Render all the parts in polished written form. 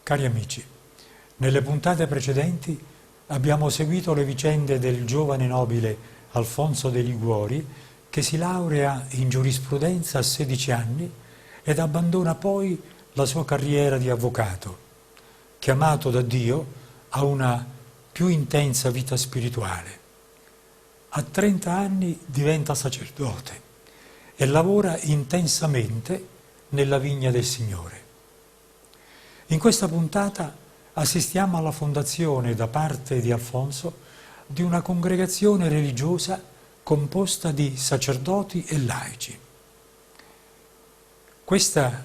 Cari amici, nelle puntate precedenti abbiamo seguito le vicende del giovane nobile Alfonso de Liguori che si laurea in giurisprudenza a 16 anni ed abbandona poi la sua carriera di avvocato, chiamato da Dio a una più intensa vita spirituale. A 30 anni diventa sacerdote e lavora intensamente nella vigna del Signore. In questa puntata assistiamo alla fondazione da parte di Alfonso di una congregazione religiosa composta di sacerdoti e laici. Questa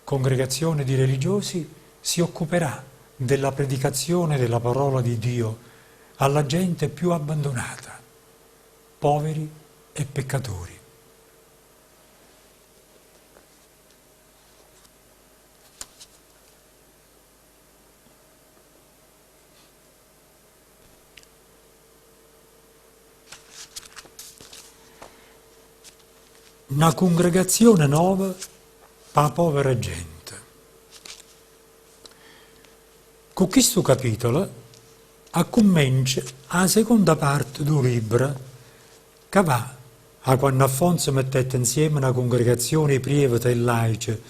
congregazione di religiosi si occuperà della predicazione della parola di Dio alla gente più abbandonata, poveri e peccatori. Na cungregazione nova p' 'a povera gente. Cu chistu capitolo accummencia 'a seconda parte d' 'o libbro ca va 'a quanno Alfonso mettette nzieme na cungregazione 'e prievete e laice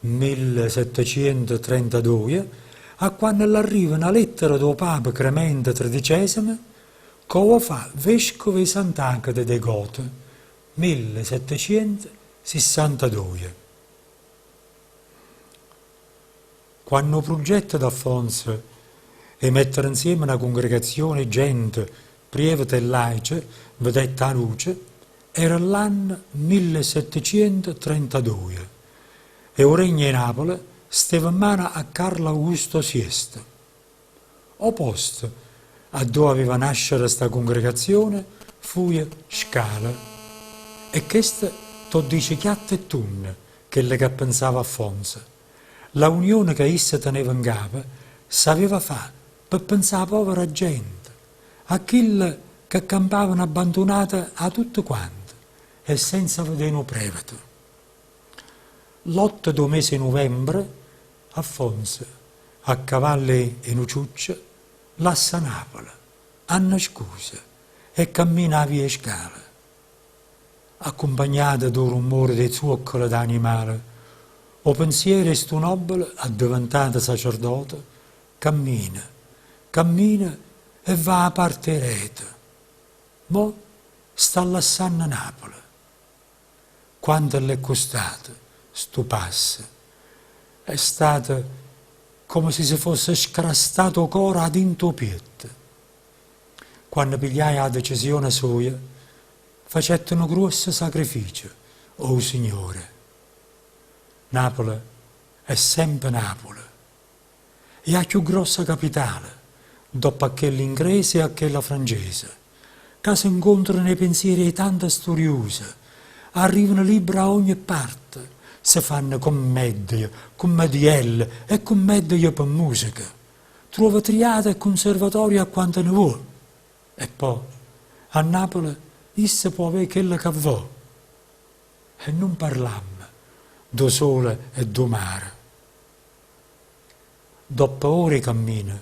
millesettecientotrentadoje a quanno ll'arriva na lettera d' 'o papa Cremente tredicesemo ca 'o vo' fa' vescovo 'e Sant'Agata de' Gote millesettecientosissantadoje. Quanno 'o pruggetto d'Alfonso 'e mettere nzieme na cungregazione 'e gente, prievete e laice, vedette 'a luce, era ll'anno millesettecientotrentadoje e 'o Regno 'e Napule steva 'mmano a Carlo Augusto Siesto. O posto addò aveva nascere sta cungregazione fuje Scala e chesto t' 'o ddice chiatto e tunno chello che pensava Alfonso. L'aunione ca isso teneva 'ncapa s'aveva fà pe penzà 'a povera gente, a chille che campavano abbandunate 'a tutte quante e senza vedé nu prevete. L'otto d' 'o mese 'e nuvembre, Alfonso, a cavallo 'e nu ciuccio, lassa Napule, annascuso, e cammina 'a via 'e Scala. Accumpagnata d' 'o rummore d' 'e zuoccole d'animale, 'o pensiero 'e stu nobbele addeventato sacerdote cammina, cammina e va 'a parte 'e reto. Mo sta lassanno Napule. Quanto ll'è custato stu passo? È stato comme si se fosse scrastato 'o core 'a dint' 'o pietto. Quanno pigliaje 'a decisione soja, facette nu gruosso sacrificio ô Signore. Napule è sempe Napule. È 'a cchiù grossa capitale, doppo a chella ingrese e a chella frangese. Ccà se 'ncontrano 'e pensiere 'e tanta sturiuse, arrivano libbre 'a ogne parte, se fanno commedie, cummedielle e cummedie pe musica. Truove triate e cunservatorie a quante ne vuò. E po', a Napule, isso po' avé chello ca vò. E nun parlammo d' 'o sole e d' 'o mare. Doppo ore 'e cammino,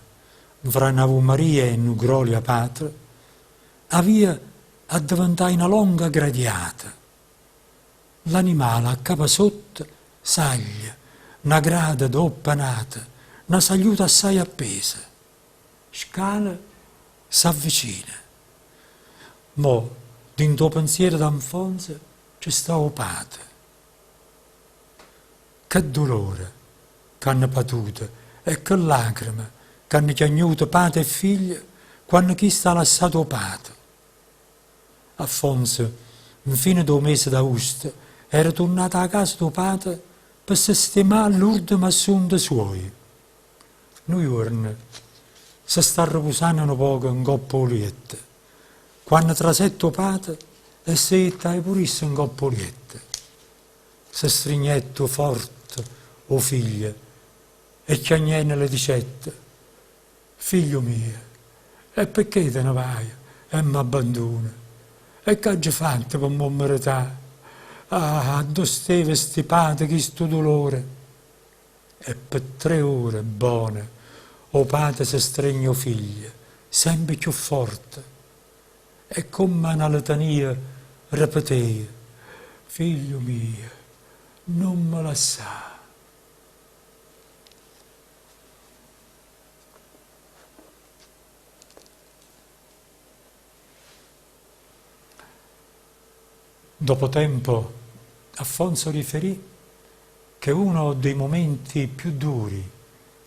nfra n'Avummaria e nu Grolia Patre, 'a via addeventaje na longa gradiata. L'animale a capa sotto saglie na grada doppo n'ata, na sagliuta assaje appesa. Scala s'avvicina. Mo dint' 'o pensiero d'Anfonzo ce sta 'o pate. Che dulore c'hanno patuto e che lacreme c'hanno chiagnuto pate e figlio quanno chisto ha lassato 'o pate. Affonzo, 'nfine d' 'o mese d'austo, era turnato â casa d' 'o pate pe sistemà ll'urdeme assunte suoje. Nu juorno se sta arrepusanno nu poco 'ncopp' 'o lietto, quanno trasette 'o pate e se jettaje pur'isso 'ncopp' 'o lietto. Se strignette forte 'o figlio e chiagnenno le dicette, Figlio mio, e pecché te ne vaje e m'abbandune? E ch'aggio fatto pe m' 'o mmeretà? Ah, addò steva stipate chistu dulore? E pe tre ore bone 'o pate se stregne 'o figlio, sempe cchiù forte. E comm' a na letania repetea, Figlio mio, nun me lassà! Dopo tempo Affonso riferì che uno dei momenti più duri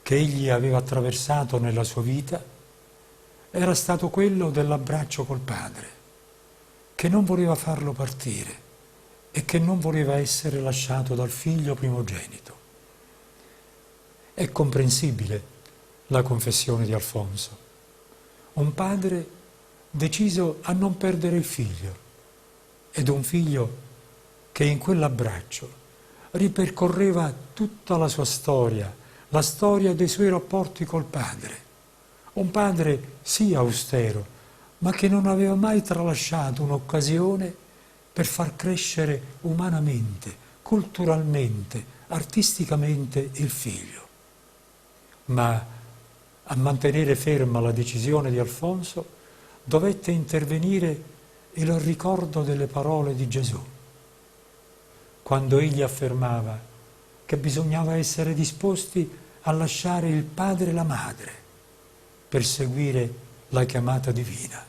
che egli aveva attraversato nella sua vita era stato quello dell'abbraccio col padre, che non voleva farlo partire e che non voleva essere lasciato dal figlio primogenito. È comprensibile la confessione di Alfonso. Un padre deciso a non perdere il figlio ed un figlio che in quell'abbraccio ripercorreva tutta la sua storia, la storia dei suoi rapporti col padre. Un padre sì austero, ma che non aveva mai tralasciato un'occasione per far crescere umanamente, culturalmente, artisticamente il figlio. Ma a mantenere ferma la decisione di Alfonso dovette intervenire il ricordo delle parole di Gesù, quando egli affermava che bisognava essere disposti a lasciare il padre e la madre per seguire la chiamata divina.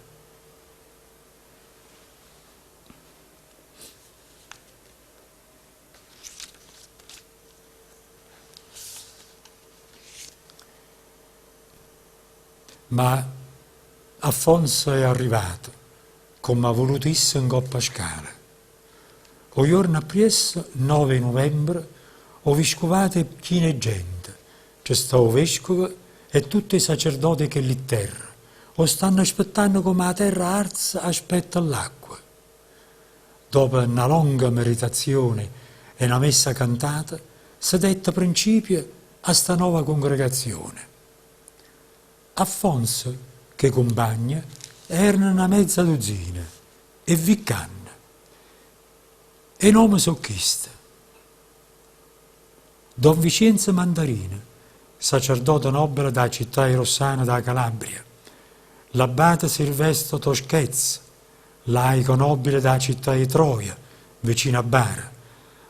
Ma Affonso è arrivato, comm' ha vuluto isso 'ncopp' 'a scala. O juorno appriesso, nove 'e nuvembre, 'o viscuvato è chino 'e gente, ce sta 'o vescovo e tutt' 'e sacerdote 'e chelli tterre, 'o stanno aspettanno comme 'a terra arza aspetta ll'acqua. Dopo na longa meritazione e na messa cantata, se dette principio a sta nova congregazione. Affonso, ch' 'e cumpagne, erano na meza duzzina, e viccanno. 'E nomme so' chiste. Don Vicienzo Mandarino, sacerdote nobbele d' 'a città 'e Rossano d' 'a Calabria, l'abbate Sirvestro Toschez, laico nobbile d' 'a città 'e Troia, vicino a Bara,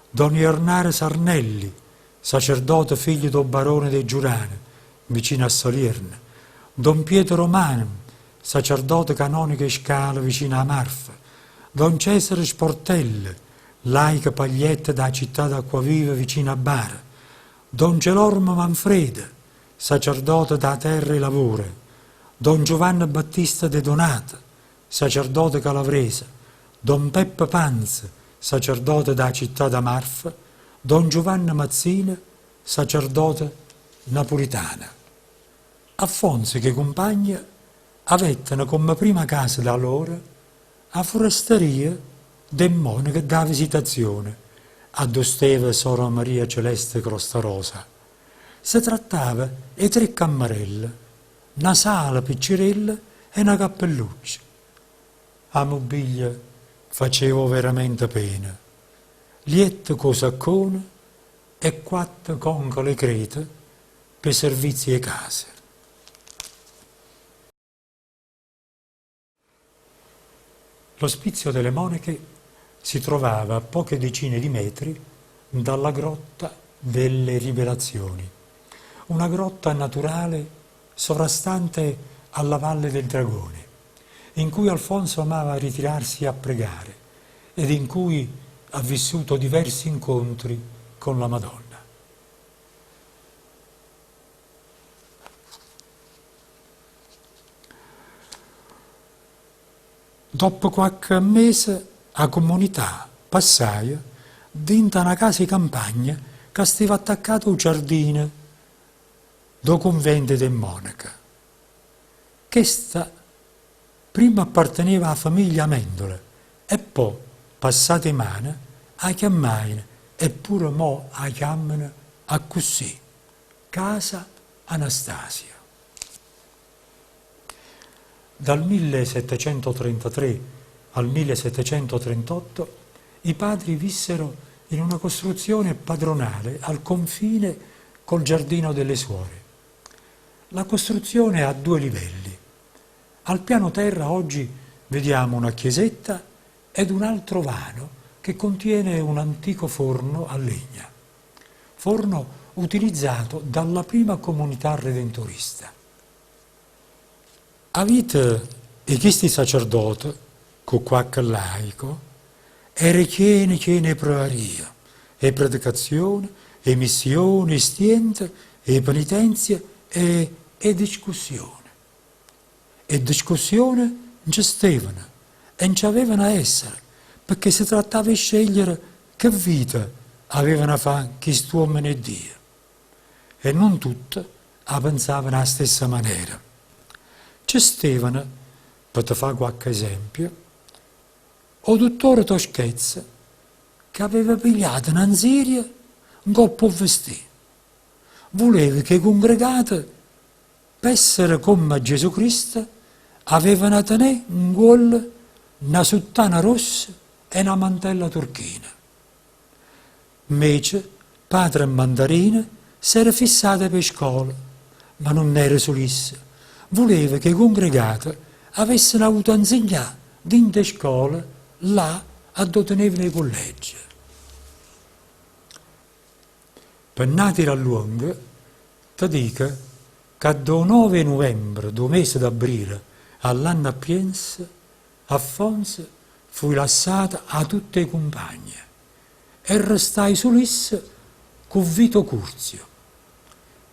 don Jernaro Sarnelli, sacerdote figlio d' 'o barone de Giurano, vicino a Salierno, don Pietro Romano, sacerdote canonico 'e Scala vicino 'a Marfa, don Cesare Sportelli, laico paglietta d' 'a città d'Acquaviva vicino a Bara, don Gelormo Manfreda, sacerdote d' 'a Terra 'e Lavore, don Giovanni Battista De Donato, sacerdote calavrese, don Peppe Panza, sacerdote d' 'a città d'Amarfa, don Giuvanne Mazzini, sacerdote napulitano. Affonso ch' 'e cumpagne avetteno comme prima casa d' 'a loro 'a furesteria d' 'e monache d' 'a Visitazione, addò steva Sora Maria Celeste Crostarosa. Se trattava 'e tre cammarelle, na sala piccerella e na cappelluccia. 'A mubiglia faceva overamente pena, lietto cu 'o saccone e quatto concole 'e creta p' 'e servizie 'e casa. L'ospizio delle monache si trovava a poche decine di metri dalla grotta delle Rivelazioni, una grotta naturale sovrastante alla Valle del Dragone, in cui Alfonso amava ritirarsi a pregare ed in cui ha vissuto diversi incontri con la Madonna. Doppo quacche mese 'a comunità passaje dint' 'a na casa 'e campagna ca steva attaccata ô ciardino d' 'o cunvento d' 'e mmonache. Chesta primma apparteneva â famiglia Amendola e po', passata 'e mano, 'a chiammajeno e pure mo 'a chiammano accussì, Casa Anastasia. Dal 1733 al 1738 i padri vissero in una costruzione padronale al confine col giardino delle suore. La costruzione ha due livelli. Al piano terra oggi vediamo una chiesetta ed un altro vano che contiene un antico forno a legna, forno utilizzato dalla prima comunità redentorista. A vita 'e chisti sacerdote, cu quacche laico, era chiena chiena 'e prearia, 'e predicazione, 'e missione, 'e stiente, 'e penitenzia e 'e discussione. E discussione nce stevano e nce avevano 'a essere, pecché se trattava 'e scegliere che vita avevano 'a fà chist'uommene 'e Dio. E nun tutte 'a pensavano 'a stessa manera. Ce stevano, pe te fà quacche esempio, 'o duttore Toschezza che aveva pigliato na nziria ncopp' 'o vestì. Vuleva che 'e cungregate P'essere comm' a Gesù Cristo avevano 'a tené 'ncuollo na suttana rossa e na mantella turchina. Mmece patre Mandarino s'era fissato p' 'e scole, ma nun era sul'isso, vuleva che 'e cungregate avesseno avuto 'a 'nzignà dint' 'e scole là addò tenevano 'e cullegge. Pe nun 'a tirà luongo, te dico ca d' 'o nove 'e nuvembre d' 'o mese d'abbrile a ll'anno appriesso, Affonzo fuje lassato 'a tutt' 'e cumpagne e restaje sulo isso cu Vito Curzio.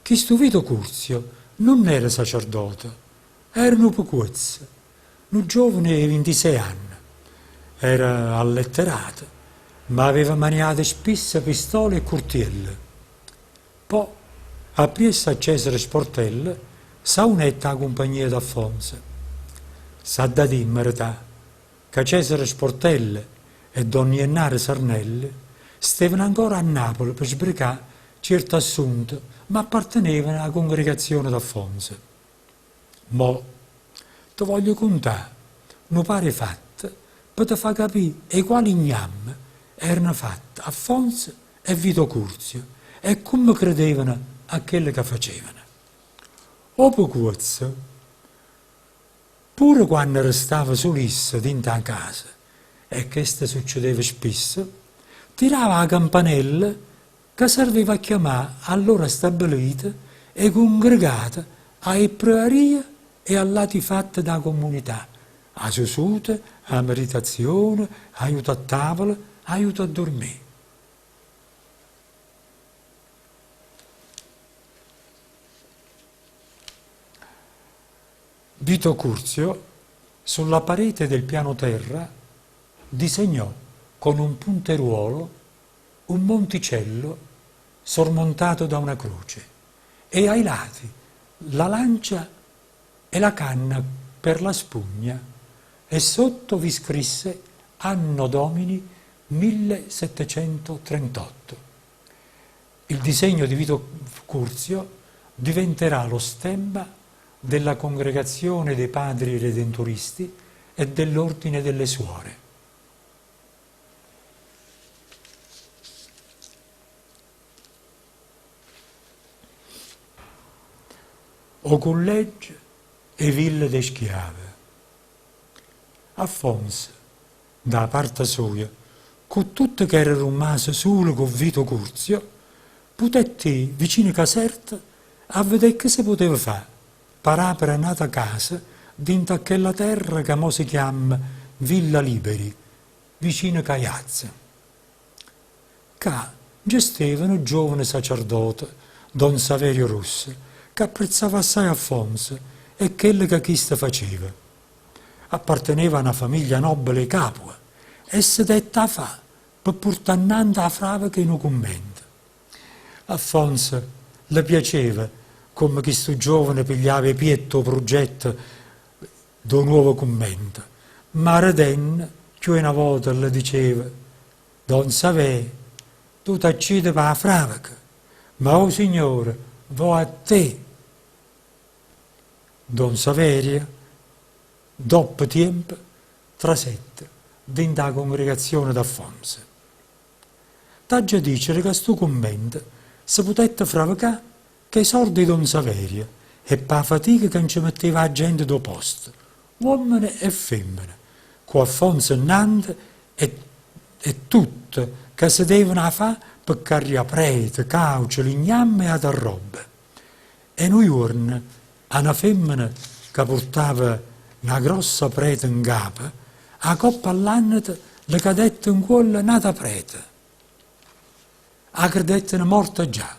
Chistu Vito Curzio nun era sacerdote, era nu pecuozzo, Nu giovane 'e vintisei anne. Era alletterato, ma aveva maniato spisso pistole e curtielle. Po', appriesso a Cesare Sportella, s'aunette 'a cumpagnia d'Affonso. S'ha da dì, 'mmeretà, ca Cesare Sportella e don Jennaro Sarnelli stevano ancora a Napule pe sbrigà cierte assunte, ma appartenevano 'a congregazione d'Affonso. Mo te voglio cuntà nu paro 'e fatte pe te fà capì 'e quale ignamme erano fatte Affonzo e Vito Curzio e cumme credevano a chello ca facevano. O Pecuozzo, pure quanno restava sul'isso dint' 'a casa, e chesto succedeva spisso, tirava 'a campanella ca serveva a chiamà all'ora stabbilita 'e cungregate a 'e pprearie e a ll'ati fatte d' 'a comunità, 'a susuta, 'a meditazione, 'a juta a tavola, 'a juta a durmì. Vito Curzio, sulla parete del piano terra, disegnò con un punteruolo un monticello sormontato da una croce e ai lati la lancia e la canna per la spugna e sotto vi scrisse Anno Domini 1738. Il disegno di Vito Curzio diventerà lo stemma della Congregazione dei Padri Redentoristi e dell'Ordine delle Suore. O culleggio 'e Ville d' 'e Schiave. Affonso, d' 'a parta soja, cu tutto ch'era rummaso sulo cu Vito Curzio, putette ì vicino Caserta a vedé che se puteva fà p'arapere n'ata casa dint'a chella terra ca mo se chiamma Villa Liberi, vicino Caiazza. Ccà nce steva nu giovane sacerdote, don Saverio Russo, ca apprezzava assaje Affonso e chello ca chisto faceva. Apparteneva a na famiglia nobbele 'e Capua e se dette 'a fà pe purtà annante 'a fraveca 'e nu cummento. Affonso lle piaceva comme chistu giovane pigliava 'e pietto 'o pruggetto d' 'o nuovo cummento, ma redenno cchiù 'e na vota lle diceva, Don Savè, tu t'accide p' 'a fraveca, ma 'o Signore vo' a te! Don Saverio, doppo tiempo, trasette dint' 'a congregazione d'Affonso. T'aggia dicere ca stu cummento se putette fravecà ch' 'e sorde 'e Don Saverio e p' 'a fatica ca nce metteva 'a gente d' 'o posto, uommene e femmene, cu Affonzo nnante e e tutte ca se devano 'a fà pe carrià prete, cauce, lignamme e ata rrobba. E nu juorno a na femmena ca purtava na grossa preta 'ncapa, 'a copp' all'anneto le cadette 'ncuollo n'ata preta. 'A credetteno morta già,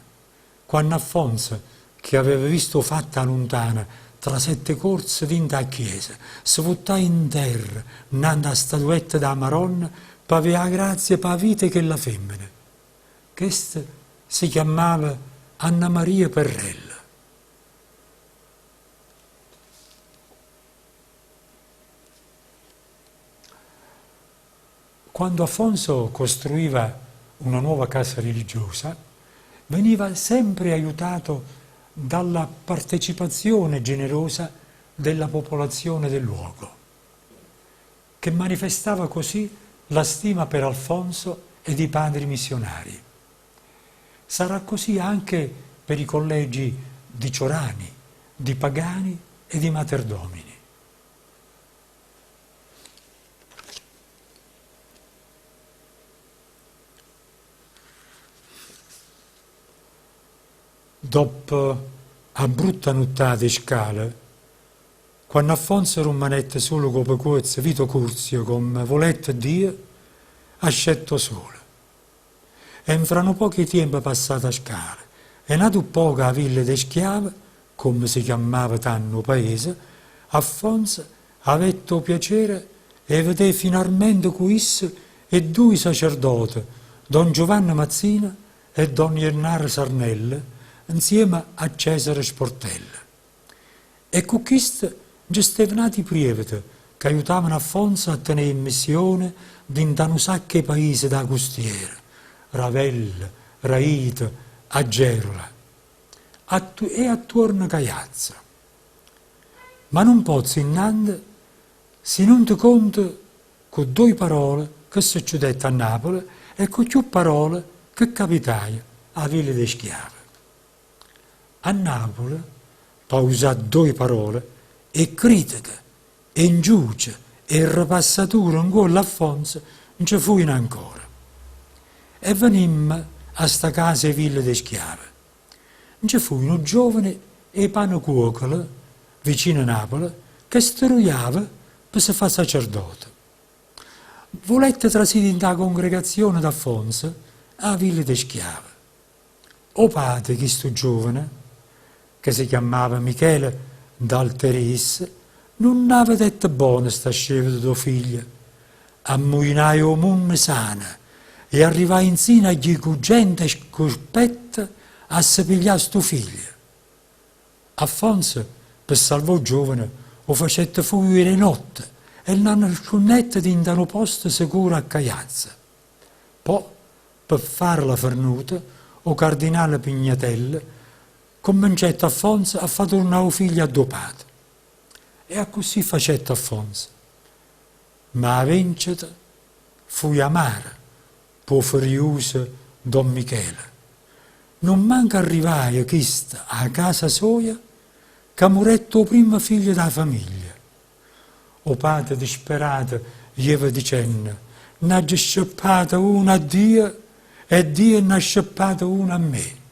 quanno Affonzo, che aveva visto 'o fatto 'a luntano, trasette 'e corza dint' 'a chiesa, se vuttaje 'nterra 'nnante 'a statuetta d' 'a Maronna p'avè 'a grazia p' 'a vita 'e chella femmena. Chesta se chiammava Anna Maria Perrella. Quando Affonso costruiva una nuova casa religiosa, veniva sempre aiutato dalla partecipazione generosa della popolazione del luogo, che manifestava così la stima per Alfonso ed i padri missionari. Sarà così anche per i collegi di Ciorani, di Pagani e di Materdomini. Doppo 'a brutta nuttata 'e scale, quanno Affonzo rummanette sulo cu 'o pecuozzo Vito Curzio comme vulette Dio, ascette 'o sole. E nfra nu poco 'e tiempo passato 'a scala e n'atu ppoco 'a villa d' 'e schiave, comme se chiammava tanno 'o paese, Affonzo avette 'o piacere 'e vedé finarmente cu isso 'e duje sacerdote, don Giuvanne Mazzina e don Jennaro Sarnella, nzieme a Cesare Sportella. E cu chiste nce stevano ati prievete ca aiutavano Affonzo a tené 'e missione dint'a nu sacco 'e paise d' 'a custiera, Ravella, Raita, Agerola e attuorno Caiazza. Ma nun pozzo ì nnante si nun te conto cu ddoje parole che succedette a Napule e cu cchiù parole che capitaje â Villa d' 'e Schiave. A Napule, p'ausà ddoje parole, 'e criteche, 'e 'nciuce e 'e repassature 'ncuollo a Affonzo nce fujeno ancora. E venimmo a sta casa 'e Villa d' 'e Schiave. Nce fuje nu giovane 'e Panecuocolo, vicino Napule, che strujava pe se fà sacerdote. Vulette trasì dint' 'a congregazione d'Affonzo 'a Villa d' 'e Schiave. O pate 'e chistu giovane, che se chiammava Michele D'Alteris, nun 'a vedette bona sta sceveta d' 'o figlio. Ammuinaje 'o munno sano e arrivaje nzino a jì cu gente 'e scuspette a se piglià stu figlio. Affonzo, pe salvà 'o giovane, 'o facette fujere 'e notte e l'annascunnette dint'a nu posto sicuro a Caiazza. Po', pe farla fernuta, 'o cardinale Pignatelli cummincette Affonzo a fa turnà 'o figlio add' 'o pate. E accussì facette Affonzo. Ma 'a vencita fuje amara p' 'o furiuso Don Michele. Nun manco arrivaje chisto â casa soja ca murette 'o primmo figlio d' 'a famiglia. O pate disperato jeva dicenno, N'aggio sceppata una a Dio e Dio n'ha sceppata una a me.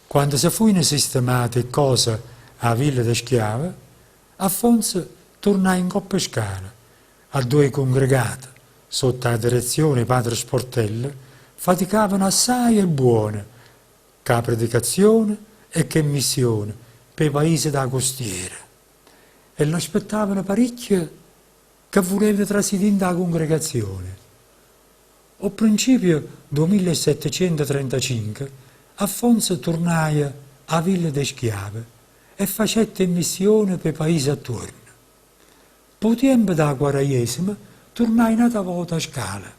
Quando se fujeno sistemate 'e ccose â Villa d' 'e Schiave, Affonzo turnaje 'ncopp' 'e scale, addò 'e cungregate, sott' 'a direzione 'e padre Sportello, faticavano assaje e bbuono, cu 'a predicazione e ch' 'e missione p' 'e paise d' 'a costiera. E ll'aspettavano paricchie ca vulevano trasì dint' 'a cungregazione. Ô principio d' 'o millesettecientotrentacinche Affonzo turnaje â Villa d' 'e Schiave e facette 'e missione p' 'e paise attuorno. P' 'o tiempo d' 'a Quaraiesima turnaje n'ata vota a Scala.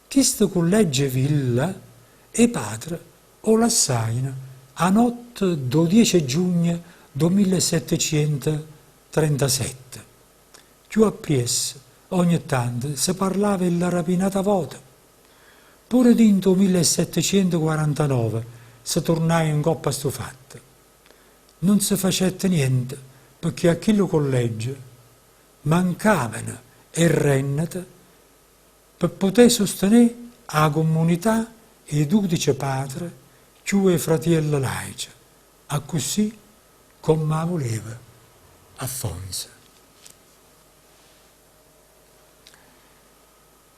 Chisto culleggio 'e Villa 'e patre 'o lassajeno 'a notte d' 'o diece 'e giugno d' 'o millesettecientotrentassette. Cchiù appriesso, ogne tanto, se parlava 'e ll'arapì n'ata vota. Pure dint' 'o millesettecientoquarantanove se turnaje 'ncopp' a stu fatto. Nun se facette niente pecché a chillu colleggio mancavano 'e rennete pe puté sustené 'a cummunità 'e dudice patre cchiù 'e fratielle laice, accussì comme 'a vuleva Alfonso.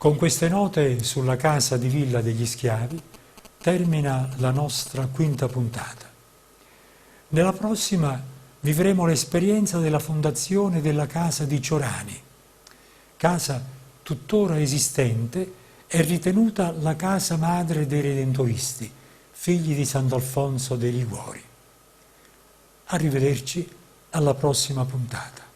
Con queste note sulla casa di Villa degli Schiavi termina la nostra quinta puntata. Nella prossima vivremo l'esperienza della fondazione della casa di Ciorani, casa tuttora esistente e ritenuta la casa madre dei Redentoristi, figli di Sant'Alfonso dei Liguori. Arrivederci alla prossima puntata.